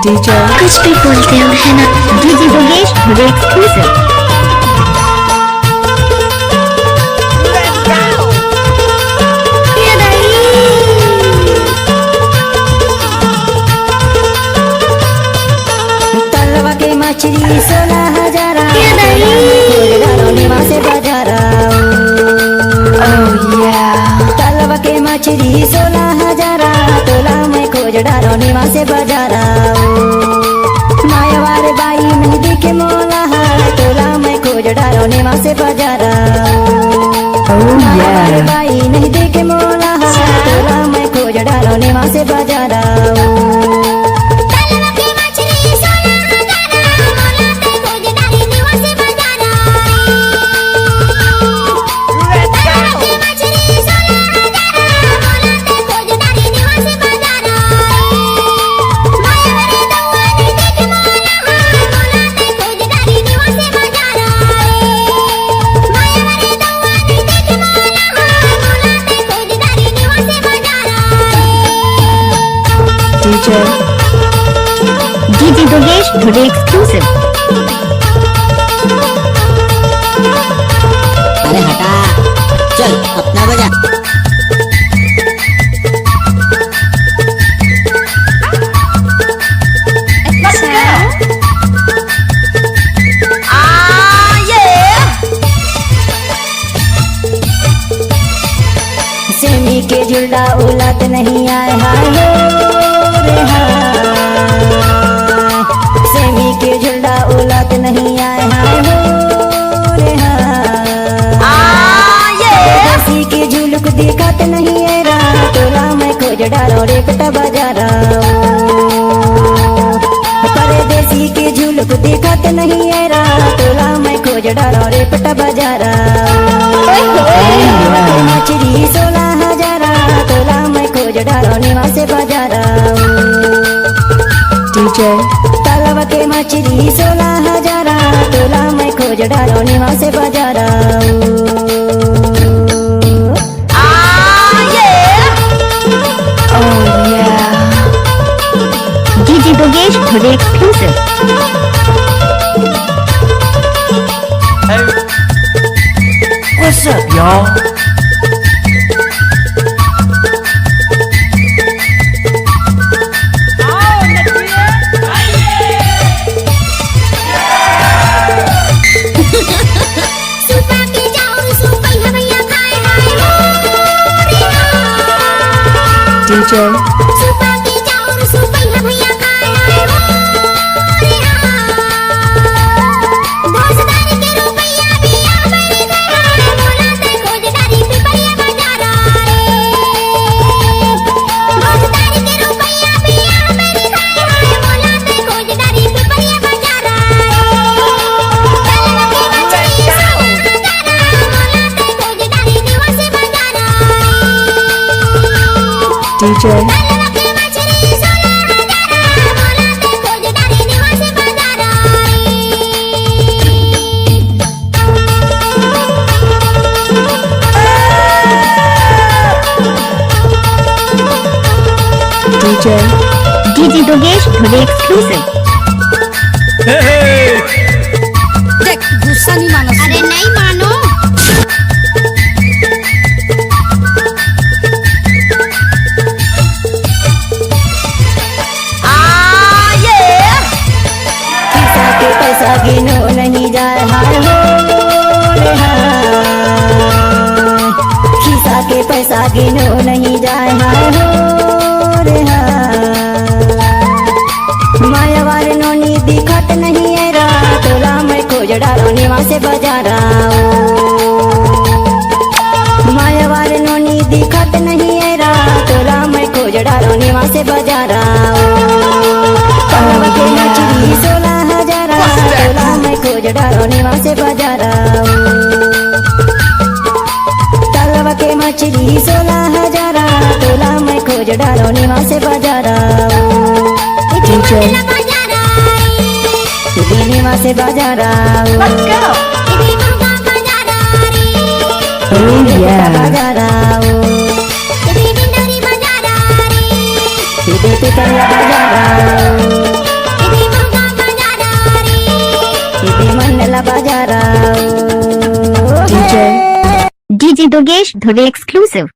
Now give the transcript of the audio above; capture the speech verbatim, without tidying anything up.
Teacher. कुछ भी बोलते हो, है ना? डीजे योगेश, विवेक, exclusive। तलवा के मछली सोलह हजार, ये दही। खोज डारो निमा से बाजारा। Oh, yeah। तलवा के मछली सोलह हजार, तोला मैं खोज डारो निमा से बाजारा। मायवार बाई नहीं देखे मोला, तोला मैं खोज डारो निमा से बाजारा। Oh, yeah। मायवार बाई नहीं देखे मोला, तोला मैं खोज डारो निमा से बाजारा। Teacher. DJ Yogesh, today exclusive। अरे हटा, चल अपना बजा। सेमी के झुलडा उलत नहीं आए हाय हो रे हाय। सेमी के झुलडा उलत नहीं आए हाय हो रे हाय। देसी के झुलुक दिखत नहीं है रा, तोला मैं खोज डारो रे पटा बाजारा। परदेसी के झुलुक दिखत नहीं है रा, तोला मैं खोज डारो रे पटा बाजारा। मछली सोलह हजारा, तोला मैं खोज डारो निमा से बाजारा। टीचर। तलवा के मछली सोलह हजारा, तोला मैं खोज डारो निमा से बाजारा। Oh, yeah। DJ Yogesh, today exclusive। Hey, what's up, y'all? Teacher. Teacher. Teacher. DJ Yogesh, today exclusive। हे, हे। देख, गुस्सा नहीं मानो। अरे नहीं मानो। खिसा के पैसा गिनो नहीं जाए हाय हो रे हाय। खिसा के पैसा गिनो नहीं जाए हाय हो रे हाय। मायावार नोनी दिखत नहीं है रा, तोला मैं खोज डारो निमा से बाजारा। मायावार नोनी दिखत नहीं है रा, तोला मैं खोज डारो निमा से बाजारा। तलवा के मछली सोलह हजारा, तोला मैं खोज डारो निमा से बाजारा। तलवा के मछली सोलह हजारा, तोला मैं खोज डारो निमा से बाजारा। टीचर। निमा से बाजारा। Oh, yeah। बाजारा। बाजारा। DJ, DJ Dugesh Dhuve exclusive.